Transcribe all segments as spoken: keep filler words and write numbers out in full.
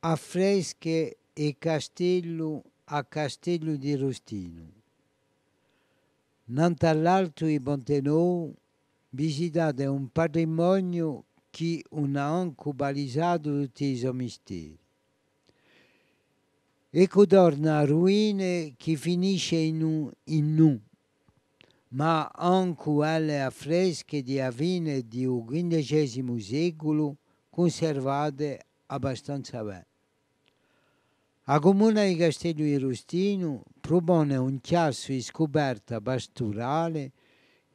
Affresche è castellu à Castellu di Rustinu. Nant'à l'altu di Ponte Novu, visitate un patrimoniu chì ùn hà ancu palisatu tutti i so misteri. Eccu torna a ruine chì finisce in u, in u, ma ancu e affresche di a fine di u quindecesimu seculu cunservate abbastanza bè. A cumuna di Castellu di Rustinu prupone un chjassu di scuperta pasturale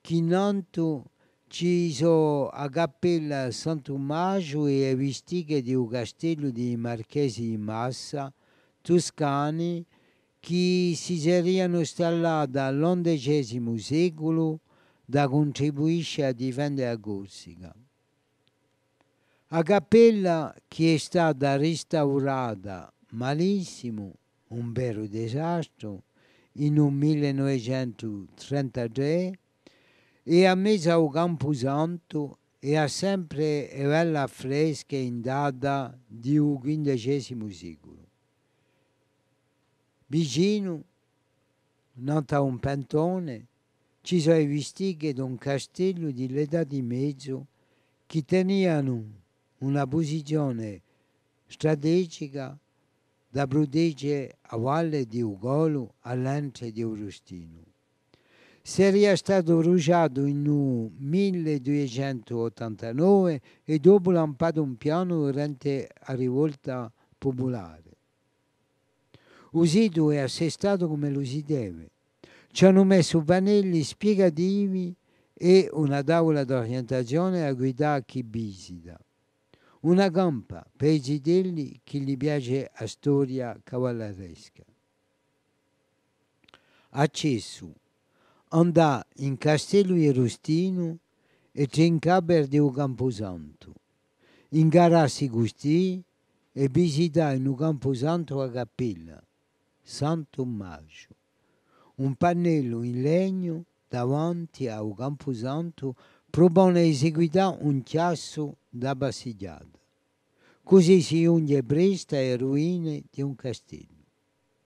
chì nantu ci sò a cappella San Tumasgiu è e vistighe di u castellu di i Marchesi di Massa, tuscani, chì si serianu stallati à l'undecesimu seculu da cuntribuisce à difende a Corsica. A cappella, chì hè stata ristaurata malissimu, un veru disastru, in u mille novecentu trentatrè, è à mezu à u campusantu è hà sempre e belle affresche in data di u quindecesimu seculu. Vicinu, nant'à un pentone, ci sò e vistighe d'un castellu di l'età di mezu chì tenianu una pusizione strategica da prutege a valle di u Colu à l'entre di u Rustinu. Seria statu brusgiatu in u mille duiecentu ottantanove è dopu lampatu in pianu durante a rivolta pupulare. U situ hè assestatu cum'ellu si deve. Ci anu messu pannelli spiegativi è una tavula d'orientazione à guidà à chì visita. Una campa pè i zitelli chì li piace a storia cavalleresca. Accessu. Andà in Castellu di Rustinu è trincà per di u campusantu. Ingarassi custì è visità in u campusantu a cappella San Tumasgiu. Un pannellu in legnu davanti à u campusantu prupone di seguità un chjassu da passighjata. Cusì si ghjunghje prestu à e ruine di un castellu.